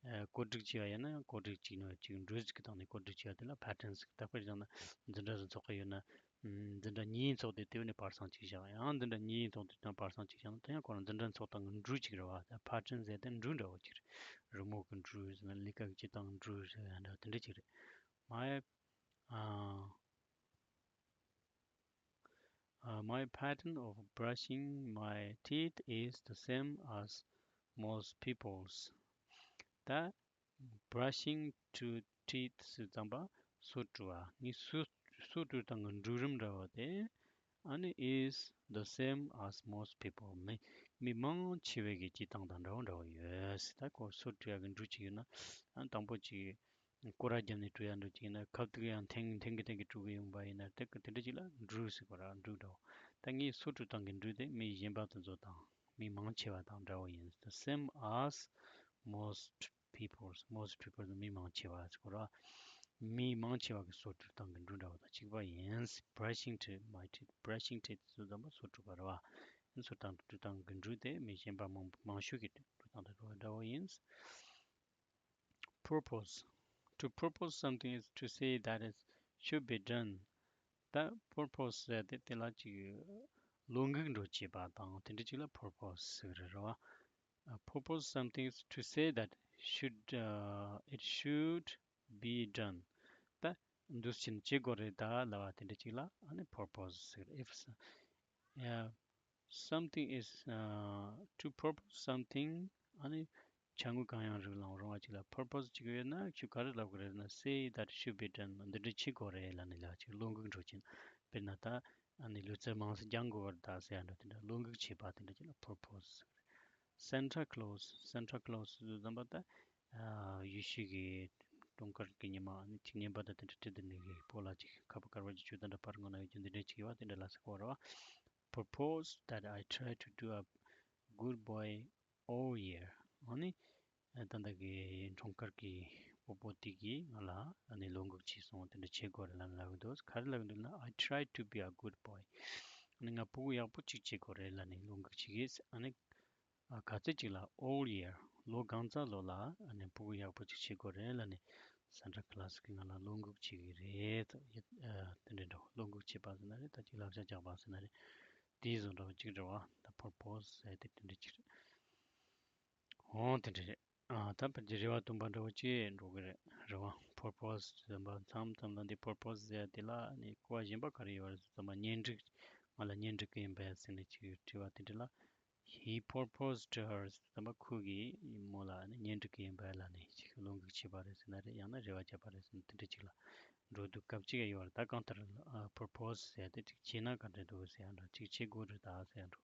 ཨ་བཀོད་སྒྲིག་བྱས་པ་ཡིན་ན་ཡང་བཀོད་སྒྲིག་བྱས་ནས་ཅིག་འགྲོས་ཅིག་གི་སྟེང་ནས་བཀོད་སྒྲིག་བྱས་པ་དེ་ལ་pattern ཟེར། ད་དཔེར་བཞག་ན་འཛིན་གྲྭ་ཟིག་འཚོགས་ཀྱི་ཡོད་ན། ཨམ། འཛིན་གྲྭ་གཉིས་ཚོགས་ཏེ་དེ་བས་ནས་བར་གསེང་གཅིག་བཞག་ཡང་འཛིན་གྲྭ་གཉིས་ཚོགས་ཏེ་དང་བར་གསེང་གཅིག་བཞག་ན་དེ་ཡང་ཁོ་རང་འཛིན་གྲྭ་ཚོགས་སྟངས་ཀྱི་འགྲོས་གཅིག་རེད་བ། ད་pattern ཟེར་དེ་འགྲོས་འདྲ་བོ་གཅིག་རེད། རི་མོ་གི་འགྲོས་ཟེར་ན་ལས་ཀ་གི་བྱེད་སྟངས་འགྲོས་ཟེར་ཡང་འདྲ་དེ་འདྲ་གཅིག་རེད། My uh, uh, my pattern of brushing my teeth is the same as most people's. ད་brushing to teeth ཟེར་ཙམ་པ་སོ་བཀྲུ་བ། ངའི་སོ་སོ་བཀྲུ་སྟངས་ཀྱི་འགྲོས་རིམ་འདྲ་བ་དེ་ཨ་ནི་is the same as most people. མི་མི་མང་ཆེ་བའི་གི་བྱེད་སྟངས་དང་འདྲ་བོ་འདྲ་བོ་ཡོད། ད་ཁོ་སོ་བཀྲུ་ཡག་གི་འགྲོས་གཅིག་ཡོད་ན་ཨ་དང་པོ་གཅིག་སྐོར་ར་བརྒྱབ་ནས་བཀྲུ་ཡག་འགྲོས་གཅིག་ཡིན་ན་ཁ་ཐུག་ཡང་འཐེན་འཐེན་གི་འཐེན་གི་བཀྲུ་གི་ཡོང་པ་ཡིན་ན་དེ་གི་དེ་འདྲ་གཅིག་ལ་འགྲོས་ཟེར་གོ་ར། འགྲོས་འདྲ་བོ། ད་ངའི་སོ་བཀྲུ་སྟངས་ཀྱི་འགྲོས་དེ་མི་གཞན་པ་དེ་ཚོ་དང་མི་མང་ཆེ་བ་དང་འདྲ་བོ་ཡིན། The same as most people's. Most people ནི་མི་མང་ཆེ་བ་ཟེར་གོ་ར། མི་མང་ཆེ་བ་གི་སོ་བཀྲུ་སྟངས་ཀྱི་འགྲོས་འདྲ་བོ་དང་གཅིག་པ་ཡིན། Brushing to my teeth. Brushing teeth ཟེར་དུས་ཙམ་པ་སོ་བཀྲུ་བ་རེད་བ། སོ་བཀྲུ་སྟངས་ཀྱི་འགྲོས་དེ་མི་གཞན་པ་མང་མང་ཤོས་ཀྱི་བཀྲུ་སྟངས་དང་འདྲ་བོ་ཡིན། Propose. To propose something is to say that it should be done. ད་propose ཟེར་དེ་དེ་ལ་ཅིག་བློ་འགུག་འགྲོ་བྱེད་པ་དང་དེ་འདྲ་ཅིག་ལ་propose ཟེར་གི་རེད་བ། Uh, propose something is to say that should, uh, it should be done. ད་འདུག་སེ་བྱས་ནས་བྱེད་དགོས་རེད་ད་ལབ་པ་དེ་འདྲ་ཅིག་ལ་ཨ་ནི་propose ཟེར། If s- yeah, something is, uh, to propose something ཨ་ནི་བྱ་དངོས་གང་ཡང་རིགས་ལའང་རུང་བ་ཅིག་ལ་propose བྱེད་ཀྱི་ཡོད་ན་ཁྱོད་ག་རེ་ལབ་དགོས་རེད་ན། Say that should be done. འདི་འདྲ་བྱེད་དགོས་རེད་ལབ་ནས་ལབ་ཅིག་བློ་འགུག་འགྲོ་ཅིང་། དཔེར་ན་ད་ཨ་ནི་ལུས་རྩལ་མང་ཙམ་སྦྱང་དགོས་པ་རེད་ད་ཟེར་ཡ་འདྲ་དེ་འདྲ་བློ་འགུག་བྱེད་པ་དེ་འདྲ་ཅིག་ལ་propose ཟེར། Santa Claus. Santa Claus ཟེར་དུས་ཙམ་པ་ད་ཨ་ཡེ་ཤུ་གི་འཁྲུངས་སྐར་གྱི་ཉི་མ་ཨ་ནི་ཚིག་ངན་པ་དང་དེ་འདྲ་བྲིས་བསྡད་ནས་གི་སྤོ་ལགས་ཅིག་ཁ་པར་དཀར་པོ་ཅིག་ཁྱོད་ད་འདྲ་པར་ངོ་ན་ཡོད་རྒྱུ་འདི་འདྲ་ཅིག་ཡོད་པ་དེ་འདྲ་ལ་ཟེར་གོ་རེད་བ། Propose that I try to do a good boy all year. ཨ་ནི་ད་ལྟ་གི་འཁྲུངས་སྐར་གྱི་ སྤོ་བོ་དེ་གིས་ང་ལ་ཨ་ནི་བློ་འགུག་བྱས་སོང་། དེ་འདྲ་བྱེད་དགོས་རེད་ལབ་ལབ་ཀྱི་འདུག་ག་རེ་ལབ་ཀྱི་འདུག་ན། I try to be a good boy. ཨ་ནི་ང་ཕྲུ་གུ་ཡག་པོ་ཅིག་བྱེད་དགོས་རེད་ལབ་ནས་བློ་འགུག་བྱེད་ཀྱི། ཨ་ནི་ཨ་ག་ཚོད་ཅིག་ལ། All year. ལོ་གང་ཚ་ལོ་ལ་ཨ་ནི་ཕྲུ་གུ་ཡག་པོ་ཅིག་བྱེད་དགོས་རེད་ལབ་ནས་Santa Claus གིས་ང་ལ་བློ་འགུག་བྱེད་ཀྱི་རེད། ཡ་ཨ་དེ་འདྲ་འདྲ་བོ། བློ་འགུག་བྱེད་པ་ཟེར་ན་རེད། ད་ཅིག་བསླབ་བྱ་རྒྱག་པ་ཟེར་ན་རེད། དེའི་བཟོ་འདྲ་བོ་ཅིག་རེད་བ། ད་purpose ཟེར་དེ་དེ་འདྲ་ཅིག་རེད། འོ་དེ་འདྲ་རེད། ཨ་ད་ཕལ་ཆེར་རེ་བ་བཏོན་པ་འདྲ་བོ་ཅིག་འགྲོ་གི་རེད། རེད་བ། purpose ཟེར་བ་མཚམས་མཚམས་ལ་འདི་purpose ཟེར་དེ་ལ་ནི་གོ་བ་གཞན་པ་ག་རེ་ཡོད་རེད་ཟེར་ཙམ་པ། གཉེན་སྒྲིག་ང་ལ་གཉེན་སྒྲིག་གི་ཡིན་པས་ཟེར་ནས་ཅིག་དྲི་བ་དེ་འདྲ་ལ། He proposed to her. ཟེར་ཙམ་པ་ཁོ་གིས་མོ་ལ་ནི་གཉེན་སྒྲིག་གི་ཡིན་པས་ལབ་ནས་ཅིག་བློ་འགུག་བྱས་པ་རེད་ཟེར་ན་རེད། ཡང་ན་རེ་བ་བརྒྱབ་པ་རེད་ཟེར་ན། དེ་འདྲ་ཅིག་ལ་འགྲོ་དུས་སྐབས་གཅིག་ཡོད་རེད། ད་གང་ལྟར་ཨ་purpose ཟེར་དེ་ཅིག་བྱས་ན་ག་འདྲ་འདུག་ཟེར་ཡ་འདྲ། ཅིག་བྱེད་དགོས་རེད་ད་ཟེར་ཡ་འདྲ།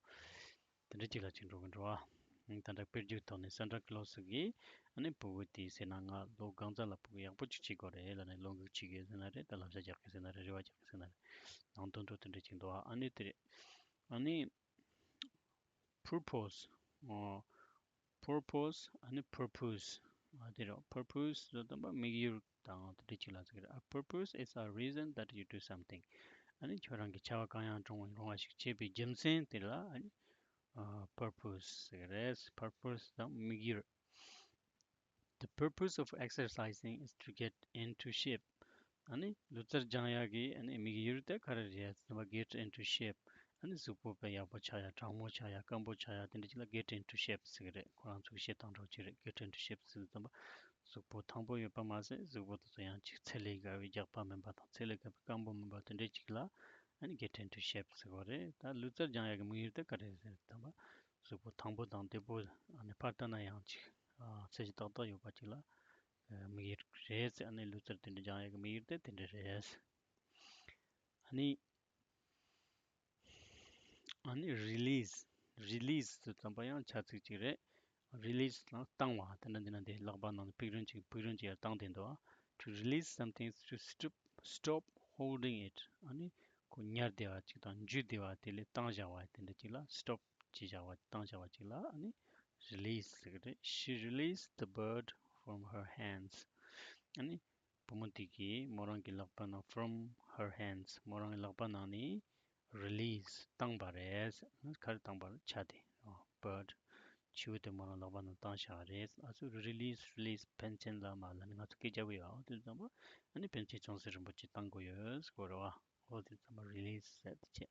དེ་འདྲ་ཅིག་ལ་ཅིག་འགྲོ་གི་འགྲོ་བ། ད་ལྟ་དཔེར་བརྗོད་ཐོག་ནས་Santa Claus གིས་ཨ་ནི་ཕྲུ་གུ་དེའི་ཟེར་ན་ང་ལོ་གང་ཚ་ལ་ཕྲུ་གུ་ཡག་པོ་ཅིག་བྱེད་དགོས་རེད་ལབ་ནས་བློ་འགུག་བྱེད་ཀྱི་ཟེར་ན་རེད། ད་བསླབ་བྱ་རྒྱག་གི་ཟེར་ན་རེད། རེ་བ་རྒྱག་གི་ཟེར་ན་རེད། ནང་དོན་དུ་དེ་འདྲ་ཅིག་འདུག་ཨ་ནི་དེ་རེད། ཨ་ནི་purpose. ཨོ། purpose ཨ་ནི་purpose. ཨ་དེ་རེད། purpose ཟེར་དུས་ཙམ་པ་དམིགས་ཡུལ་དང་དེ་འདྲ་ཅིག་ལ་ཟེར་གི་རེད། A purpose is a reason that you do something. ཨ་ནི་ཁྱོད་རང་གིས་བྱ་བ་གང་ཡང་རུང་བ་རུང་བ་ཞིག་བྱེད་པའི་རྒྱུ་མཚན་དེ་ལ་ཨ་ནི་ཨ་purpose ཟེར་གི་རེད། purpose དང་དམིགས་ཡུལ། The purpose of exercising is to get into shape. ཨ་ནི་ལུས་རྩལ་སྦྱང་ཡག་གི་ཨ་ནི་དམིགས་ཡུལ་དེ་ག་རེ་རེད་ཟེར་ན། get into shape. ཨ་ནི་གཟུགས་པོ་དཔེ་ཡག་པོ་ཆགས་ཡག། དྲང་མོ་ཆགས་ཡག། སྐམ་པོ་ཆགས་ཡག། དེ་འདྲ་ཅིག་ལ་get into shape ཟེར་གི་རེད། ཁོ་རང་ཚོ་གི་བཤད་སྟངས་འདྲ་བོ་ཅིག་རེད། get into shape ཟེར་དུས་ཙམ་པ་གཟུགས་པོ་ཐང་པོ་ཡོད་པ་མ་ཟད་གཟུགས་པོ་དེ་ཚོ་ཡང་ཅིག་ཚད་ལས་བརྒལ་བའི་རྒྱགས་པ་མིན་པ་དང་ཚད་ལས་བརྒལ་བའི་སྐམ་པོ་མིན་པ་དེ་འདྲ་ཅིག་ལ་ཨ་ནི་get into shape ཟེར་གི་རེད། ད་ལུས་རྩལ་སྦྱང་ཡག་གི་དམིགས་ཡུལ་དེ་ག་རེ་རེད་ཟེར་དུས་ཙམ་པ་གཟུགས་པོ་ཐང་པོ་དང་བདེ་པོ། ཨ་ནི་ཕར་ལྟ་ན་ཡང་ཅིག་ཨ་ཚད་གཞི་ཏག་ཏག་ཡོད་པ་ཅིག་ལ་དམིགས་ཡུལ་རེད་ཟེར། ཨ་ནི་ལུས་རྩལ་དེ་འདྲ་སྦྱང་ཡག་གི་དམིགས་ཡུལ་དེ་དེ་འདྲ་རེད། ཨ་ནི་ཨ་ནི་release, release ཟེར་དུས་ཙམ་པ་ཡང་བྱ་ཚིག་ཅིག་རེད། release ལ་བཏང་བ། དེ་འདྲ་འདི་ན་འདི་ལག་པ་ནང་ནས་ཕུག་རོན་ཅིག་ཕུག་རོན་ཅིག་ཡར་བཏང་བསྡད་འདུག To release something is to stop, stop holding it. ཨ་ནི་ཁོ་ཉར་བསྡད་པ་ཅིག་དང་འཇུས་བསྡད་པ་དེ་ལས་བཏང་བཞག་པ་དེ་འདྲ་ཅིག་ལ་stop བྱས་བཞག་པ། བཏང་བཞག་པ་ཅིག་ལ་ཨ་ནི་release ཟེར་གི་རེད། She released the bird from her hands. ཨ་ནི་བུ་མོ་དེ་གིས་མོ་རང་གི་ལག་པ་ནང་། from her hands མོ་རང་གི་ལག་པ་ནང་ནས་release བཏང་པ་རེད། ག་རེ་བཏང་པ་རེད། བྱ་དེ། bird བྱིའུ་དེ་མོ་རང་ལག་པ་ནང་བཏང་བཞག་རེད། ཨ་ཚོ་release, release ཕན་ཚུན་ལ་མ་ལ་ནི་ང་ཚོ་སྐད་རྒྱག་གི་ཡོད། འོ་དེ་ཙམ་པ་ཨ་ནི་ཕན་ཚུན་ཅུང་ཟད་རིན་པོ་ཆེ་བཏང་དགོས་ཡོད་ཟེར་གོ་རེད་བ། འོ་དེ་ཙམ་པ་release ཟེར་དེ་བྱས།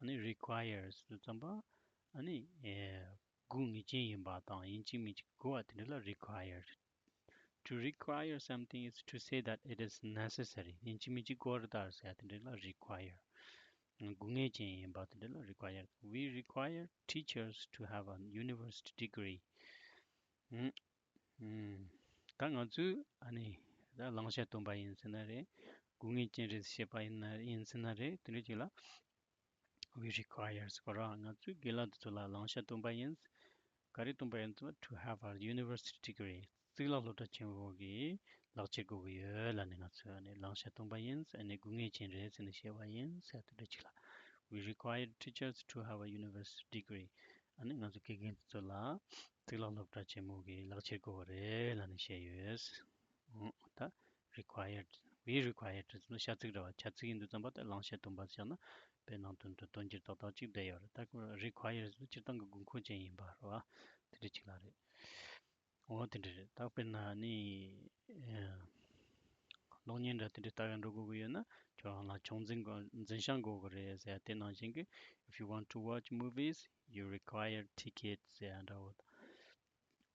ཨ་ནི་requires དེ་ཙམ་པ་ཨ་ནི་ཨེ་དགོས་ངེས་ཅན་ཡིན་པ་དང་ཡིན་གཅིག་མིན་གཅིག་དགོས་པ་དེ་འདྲ་ལ་required. To require something is to say that it is necessary. ཡིན་གཅིག་མིན་གཅིག་དགོས་རེད་ད་ཟེར་ཡ་དེ་འདྲ་ལ་require. དགོས་ངེས་ཅན་ཡིན་པ་དེ་འདྲ་ལ་required. We require teachers to have a university degree. ཨུམ། ཨུམ། ད་ང་ཚོས་ཨ་ནི་ད་བླང་བྱ་བཏོན་པ་ཡིན་ཟེར་ན་རེད། དགོས་ངེས་ཅན་རེད་ཟེར་བཤད་པ་ཡིན་ན་ཡིན་ཟེར་ན་རེད། དེ་འདྲ་ཅིག་ལ། We require ཟེར་གོ་ར། ང་ཚོས་དགེ་ལགས་དེ་ཚོ་ལ་བླང་བྱ་བཏོན་པ་ཡིན། ག་རེ་བཏོན་པ་ཡིན་ཟེར་ན། To have a university degree. གཙུག་ལག་སློབ་གྲྭ་ཆེན་མོ་གི་ལག་ཁྱེར་དགོས་ཀྱི་ཡོད་ལབ་ནས་ང་ཚོས་ཨ་ནི་བླང་བྱ་བཏོན་པ་ཡིན། ཨ་ནི་དགོས་ངེས་ཅན་རེད་ཟེར་ནས་བཤད་པ་ཡིན་ཟེར་དེ་འདྲ་ཅིག་ལ། We require teachers to have a university degree. ཨ་ནི་ང་ཚོ་དགེ་རྒན་དེ་ཚོ་ལ་གཙུག་ལག་སློབ་གྲྭ་ཆེན་མོ་གི་ལག་ཁྱེར་དགོས་པ་རེད་ལབ་ནས་བཤད་ཡོད། ཨོ་ད་required, we required ཟེར་ན་བྱ་ཚིག་རེད་བ། བྱ་ཚིག་ཡིན་དུས་ཙམ་པ་དེ་བླང་བྱ་བཏོན་པ་བྱས་ན་དཔེ་ནང་དོན་དུ་དོན་འགྱུར་ཏག་ཏག་ཅིག་བསྡད་ཡོད་རེད། ད་require ཟེར་ན་སྤྱིར་བཏང་གི་དགོས་མཁོ་ཅན་ཡིན་པ་རེད་བ། དེ་འདྲ་ཅིག་ལ་རེད། འོ་དེ་འདྲ་རེད། ད་དཔེར་ན་ནི་ཨེ་གློག་བརྙན་འདྲ་དེ་འདྲ་ལྟ་ག་འགྲོ་དགོས་ཀྱི་ཡོད་ན་ཁྱོད་རང་ལ་ཆུང་འཛིན་དགོས། འཛིན་བྱང་དགོས་ཀྱི་རེད་ཟེར་ཡ་དེ་ནང་བཞིན་གྱི། If you want to watch movies, you require tickets ཟེར་ཡ་འདྲ་བོ།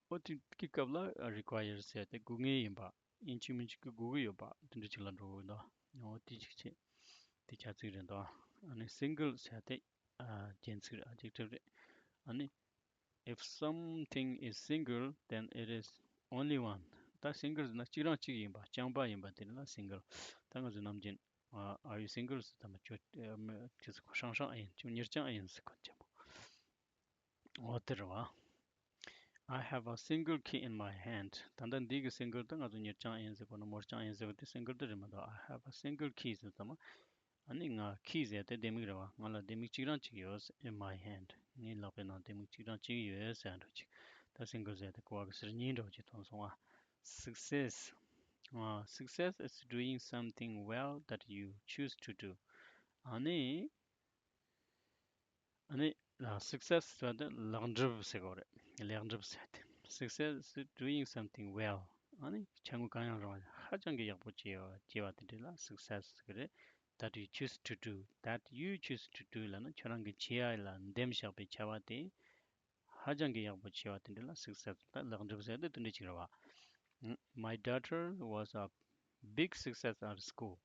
འོ་དེ་གི་སྐབས་ལ་require ཟེར་ཏེ་དགོས་ངེས་ཡིན་པ། ཡིན་གཅིག་མིན་གཅིག་གི་དགོས་ཀྱི་ཡོད་པ་དེ་འདྲ་ཅིག་ལ་འགྲོ་གི་འདུག་འོ་དེ་གཅིག་བྱས། དེ་བྱ་ཚིག་རེད་འདུག་ཨ་ནི་single ཟེར་ཏེ་ཨ་རྒྱན་ཚིག་རེད། adjective རེད། ཨ་ནི་if something is single, then it is only one. ད་single ཟེར་ན་གཅིག་རང་གཅིག་ཡིན་པ། རྐྱང་པ་ཡིན་པ་དེ་ལ་single། ད་ང་ཚོ་ནམ་རྒྱུན་ཨ་are you single ཟེར་ཙམ་པ་ཁྱོད་ཨ་མི་ཁྱོད་ཧྲང་ཧྲང་ཨེ་ཡིན། ཁྱོད་མྱི་རྐྱང་ཨེ་ཡིན་ཟེར་གོ་ཆེན་པོ། འོ་དེ་རེད་བ། I have a single key in my hand. ད་ལྟ་འདི་གི་single དེ་ང་ཚོ་མྱི་རྐྱང་ཨེ་ཡིན་ཟེར་གོ་ན་མོ་རྐྱང་ཨེ་ཡིན་ཟེར་གོ་དེ་single དེ་རེད་མ་གཏོགས། I have a single key ཟེར་ཙམ་པ། ཨ་ནི་ང་key ཟེར་དེ་ལྡེ་མིག་རེད་བ། ང་ལ་ལྡེ་མིག་གཅིག་རང་གཅིག་ཡོད། In my hand. ངའི་ལག་པའི་ནང་ལྡེ་མིག་གཅིག་རང་གཅིག་ཡོད་ཟེར་འགྲོ་ཅིག་ད་single ཟེར་དེ་གོ་བ་གི་ཟུར་གཉིས་འདྲ་བོ་ཅིག་ཐོན་སོང་བ། Success. Success is doing something well that you choose to do. ཨ་ནི། ཨ་ནི། Success ཟེར་བ་དེ་ལེགས་འགྲུབ་ཟེར་གོ་རེད། ལེགས་འགྲུབ་ཟེར་ཏེ། Success is doing something well. ཨ་ནི་བྱ་དངོས་གང་ཡང་རུང་བ་ཧ་ཅང་གི་ཡག་པོ་བྱས་བྱས་པ་དེ་འདྲ་ལ་success ཟེར་གི་རེད། That you choose to do, that you choose to do ལབ་ན་ཁྱོད་རང་གིས་བྱེད་ཡ་ལ་འདེམས་བཞག་པའི་བྱ་བ་དེ་ཧ་ཅང་གི་ཡག་པོ་བྱས་པ་དེ་འདྲ་ལ་success ད་ལེགས་འགྲུབ་ཟེར་ཏེ་དེ་འདྲ་ཅིག་རེད་བ། My daughter was a big success at school.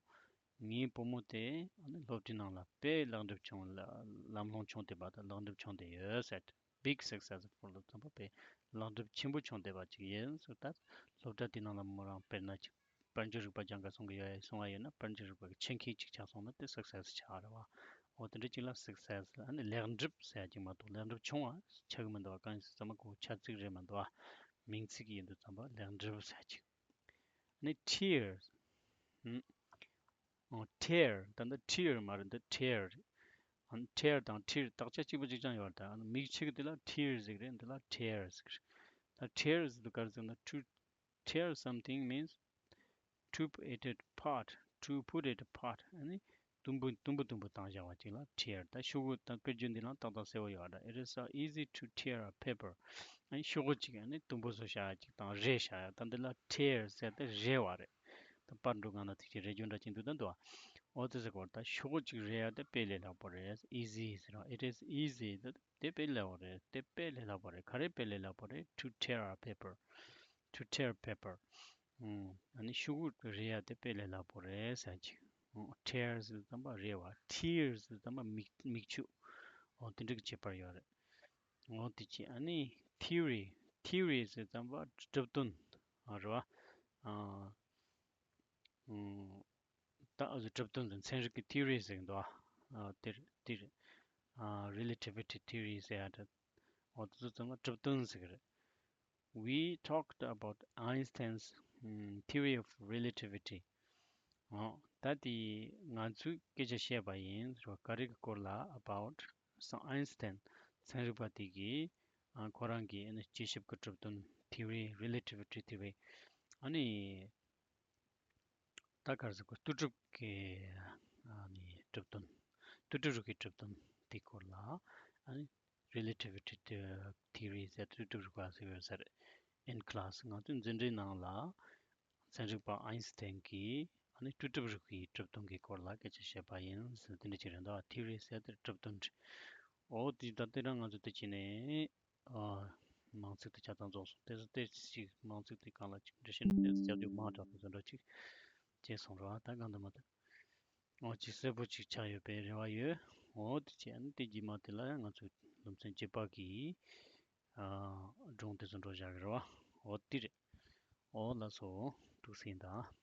ངའི་བུ་མོ་དེ་ཨ་ནི་སློབ་གྲྭའི་ནང་ལ་དཔེ་ལེགས་འགྲུབ་བྱུང་ལ་ལམ་ལྷོང་བྱུང་བསྡད་པ་དང་ལེགས་འགྲུབ་བྱུང་བསྡད་ཡོད་ཟེར། Big successful ལབ་ཙམ་པ་དཔེ་ལེགས་འགྲུབ་ཆེན་པོ་བྱུང་བསྡད་པ་ཅིག་ཡིན་ཟེར། ད་སློབ་གྲྭ་དེའི་ནང་ལ་མོ་རང་དཔེར་ན་ཅིག་དཔལ་འབྱོར་རིག་པ་སྦྱང་ག་སོང་གི་ཡོད་སོང་བ་ཡོད་ན་དཔལ་འབྱོར་རིག་པ་གི་ཆེད་མཁས་ཅིག་ཆགས་སོང་ན་དེ་success ཆགས་རེད་བ། འོ་དེ་འདྲ་ཅིག་ལ་success ཨ་ནི་ལེགས་འགྲུབ་ཟེར་ཡ་ཅིག་མ་གཏོགས་ལེགས་འགྲུབ་བྱུང་བ་ཆགས་གི་མི་འདུག་བ། གང་ཡིན་ཟེར་ཙམ་པ་ཁོ་བྱ་ཚིག་རེད་མི་འདུག་བ། མིང་ཚིག་ཡིན་དུས་ཙམ་པ་ལེགས་འགྲུབ་ཟེར་ཡ་ཅིག་ཨ་ནི་tears ཨུམ། ཨོ། tear ད་འདི་tear མ་རེད། འདི་tear རེད། ཨ་ནི་tear དང་tear དག་ཆ་གཅིག་པ་གཅིག་རྐྱང་ཡོད་རེད། ད་ཨ་ནི་མིག་ཕྱེ་གི་འདི་ལ་tear ཟེར་གི་རེད། འདི་ལ་tear ཟེར་གི་རེད། ད་tear ཟེར་དུས་ག་རེ་ཟེར་ན། to tear something means to put it apart, to put it apart. ཨ་ནི་དུམ་བུ་དུམ་བུ་དུམ་བུ་བཏང་བཞག་པ་ཅིག་ལ་tear ད་ཤོག་གུ་ད་དཔེར་བརྗོད་འདི་ལ་ཏག་ཏག་གསལ་པོ་ཡོད་རེད། It is so easy to tear a paper. ཨ་ནི་ཤོག་གུ་ཅིག་ཨ་ནི་དུམ་བུ་བཟོ་བཞག་ཡ་ཅིག་དང་རལ་བཞག་ཡ་ད་འདི་ལ་tear ཟེར་ཏེ་རལ་བ་རེད། ད་པར་འགྲོ་གང་ན་ཐིག་ཅིག་རལ་རྒྱུ་འདྲ་ཅིག་འདུག་ད་འདུག་ཨ། འོ་དེ་ཟེར་གོ་ད་ཤོག་གུ་ཅིག་རལ་ཡ་དེ་དཔེ་ལས་སླ་པོ་རེད། easy ཟེར་བ། It is easy ད་དེ་དཔེ་ལས་སླ་པོ་རེད། དེ་དཔེ་ལས་སླ་པོ་རེད། ག་རེ་དཔེ་ལས་སླ་པོ་རེད། To tear a paper. To tear paper. ཨ་ནི་ཤོག་གུ་རལ་ཡ་དེ་དཔེ་ལས་སླ་པོ་རེད་ཟེར་ཅིག tear ཟེར་དུས་ཙམ་པ་རལ་བ། tear ཟེར་དུས་ཙམ་པ་མིག་མིག་ཆུ། འོ་དེ་འདྲ་གི་ཁྱད་པར་ཡོད་རེད། འོ་དེ་ཅི་ཨ་ནི་theory, theory ཟེར་དུས་ཙམ་པ་གྲུབ་དོན་རེད་བ། ཨ་ད་གྲུབ་དོན་དེ་ཚན་རིག་གི་theory ཟེར་གི་འདུག་ཨ། དེར་དེར་relativity theory ཟེར་ཡ་འདྲ། འོ་དེ་ཚོ་ཚང་མ་གྲུབ་དོན་ཟེར་གི་རེད། We talked about Einstein's um, theory of relativity. ཨོ། ད་དེ་ང་ཚོས་སྐད་ཆ་བཤད་པ་ཡིན་ཟེར་བ་ག་རེ་གི་སྐོར་ལ་about སང་ཨའིན་སི་ཐན་ཚན་རིག་པ་དེ་གིས་ཨ་ཁོ་རང་གི་ཨ་ནི་དཔྱད་ཞིབ་ཀྱི་གྲུབ་དོན་theory, relativity theory ཨ་ནི་ད་ག་རེ་ཟེར་དགོས། ལྟོས་གྲུབ་ཀྱི་ཨ་ནི་གྲུབ་དོན། ལྟོས་གྲུབ་རིག་པའི་གྲུབ་དོན་དེའི་སྐོར་ལ་ཨ་ནི་relativity theory ཟེར་ལྟོས་གྲུབ་རིག་པ་ཟེར་ཡོད་ས་རེད། In class ང་ཚོའི་འཛིན་གྲྭའི་ནང་ལ་ཚན་རིག་པ་ཨའིན་སི་ཐན་གྱིས་ཨ་ནི་ལྟོས་གྲུབ་རིག་པའི་གྲུབ་དོན་གྱི་སྐོར་ལ་སྐད་ཆ་བཤད་པ་ཡིན་ཟེར་དེ་འདྲ་ཅིག་རེད་འདུག theory ཟེར་དེ་གྲུབ་དོན་རེད། འོ་དེ་ད་དེ་རིང་ང་ཚོ་དེ་བྱས་ནས་ཨ་མིང་ཚིག་དེ་ཆ་ཚང་རྫོགས་སོང་། དེ་ཚོ་དེ་ཞིག་མིང་ཚིག་དེ་གང་ལ་ཅིག་འགྲེལ་བཤད་འདི་རྒྱག་རྒྱུ་མང་དྲགས་པའི་བཟོ་འདྲ་ཅིག་བྱས་སོང་ར། ད་གང་འདྲ་མ་འདྲ། འོ་ཅིག་གསལ་པོ་ཅིག་ཆགས་ཡོད་པའི་རེ་བ་ཡོད། འོ་དེ་བྱས་ནས་དེ་རྗེས་མ་དེ་ལ་ཡང་ང་ཚོའི་སློབ་ཚན་བརྒྱད་པ་གི་ཨ་སྒྲུང་དེ་ཚོ་འགྲོ་བཞག་གི་རེད་བ། འོ་དེ་རེད། འོ་ལགས་སོ། ཐུགས་རྗེ་ཆེ་གནང་།